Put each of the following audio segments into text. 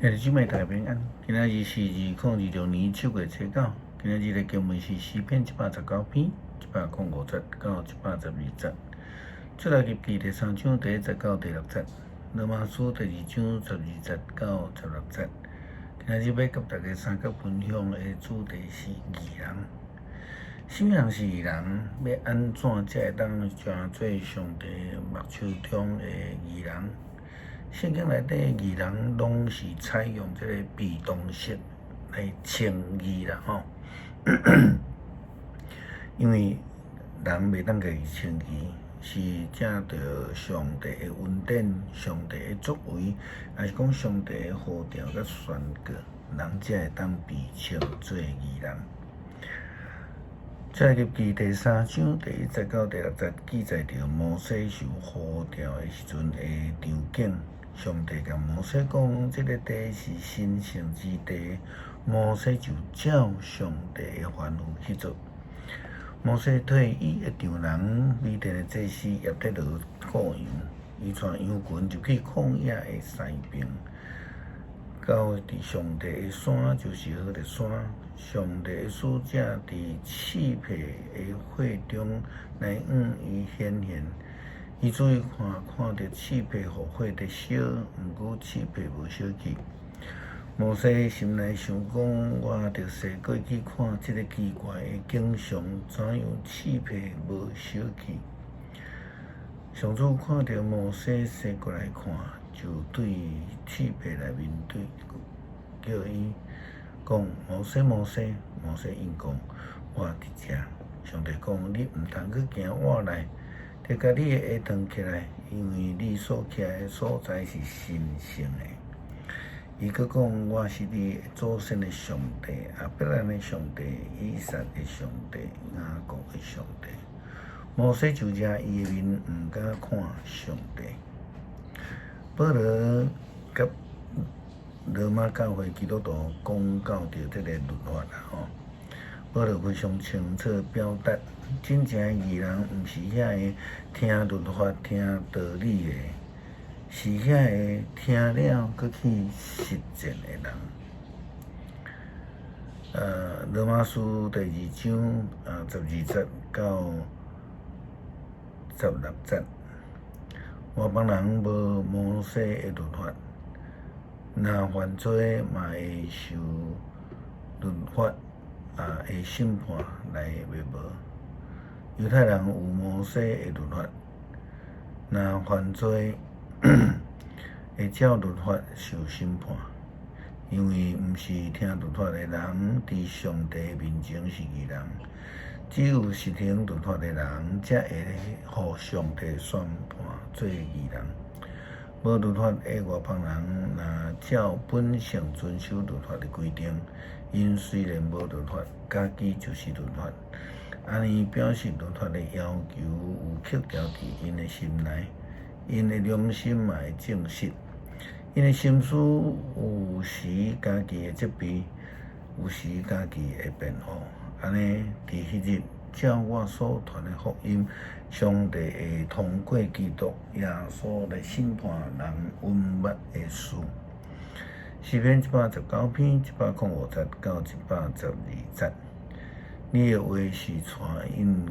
兄弟姊妹大家平安，今仔日是2026年7月初9，今仔日的經文是詩篇119篇105節到112節，出埃及記第三章第一節到第六節，羅馬書第二章12節到16節。今仔日欲佮大家相佮分享的主題是義人。啥物人是義人？欲按怎才會當成做上帝目睭中的義人？聖經內底義人攏是採用這个被動式來稱義啦吼，因為人袂當家己稱義，是藉著上帝的恩典、上帝的作為，抑是講上帝的呼召佮宣告，人才會當被稱做義人。出埃及記第三章第一節到第六節記載著摩西受呼召的時陣的場景。上帝共摩西講，這个地是神聖之地，摩西就照上帝的吩咐去做。摩西替伊的丈人米甸的祭司葉忒羅顧羊，伊帶羊群入去曠野的西爿，到佇上帝的山，就是何烈山。上帝的使者佇刺柏的火中來向伊顯現。伊注意看，看著刺柏予火佇燒，毋過刺柏無燒去。摩西心內想講：我著踅過去看這个奇怪的景象，怎樣刺柏無燒去？上主看著摩西踅過來看，就對刺柏內面對叫伊講：摩西，摩西！摩西應講：我佇遮。上帝講：你毋通閣行倚來，著共你的鞋脫起來，因為你所徛的所在是神聖的。伊閣講：我是你祖先的上帝，亞伯蘭的上帝，以撒的上帝，雅各的上帝。摩西就遮伊的面，毋敢看上帝。保羅佮羅馬教會基督徒講到著這个律法啦吼，保羅非常清楚表達，真正的義人毋是遐个聽律法、聽道理的，是遐个聽了閣去實踐的人。羅馬書第二章12節到16節，外邦人無摩西的律法，若犯罪嘛會受律法的審判來滅無。猶太人有摩西的律法，若犯罪會照律法受審判，因為毋是聽律法的人，佇上帝面前是義人，只有實行律法的人，才會予上帝宣判做義人。無律法的外邦人，若照本性遵守律法的規定，𪜶雖然無律法，家己就是律法。按呢表示律法的要求有刻牢佇𪜶的心內，𪜶的良心嘛會證實，𪜶的心思有時家己會責備，有時家己會辯護。按呢，佇彼日，照我所傳的福音，上帝會通過基督耶穌來審判人隱密的事。詩篇119篇105節到112節。你的話是帶引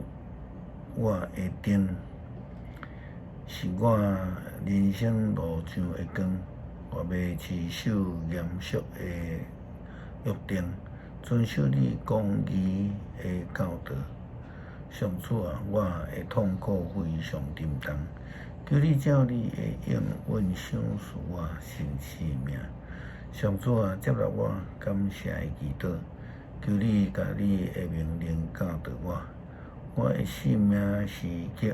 我的燈，是我人生路上的光。我欲持守嚴肅的約定，遵守你公義的教導。上主啊，我的痛苦非常沉重，求你照你的應允賞賜我新生命。上主啊，接納我感謝的祈禱，求你共你的命令教導我。我的性命時刻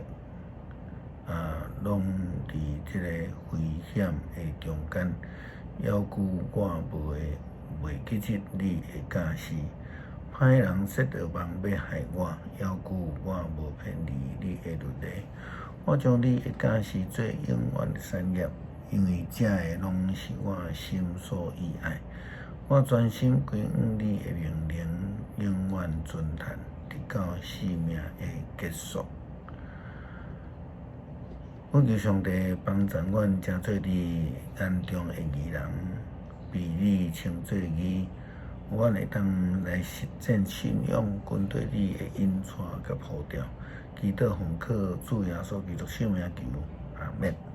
攏佇這个危險的中間，猶久我無會袂記得你的教示。歹人設著網欲害我，猶久我無偏離你的律例。我將你的教示做永遠的產業，因為這个攏是我心所意愛。我專心歸向你的命令，永遠遵行，直到生命的結束。阮求上帝幫贊阮，成做你眼中的義人，被你稱做義，阮會當來實踐信仰，跟綴你的引帶佮呼召。祈禱奉靠主耶穌基督聖名求，阿們。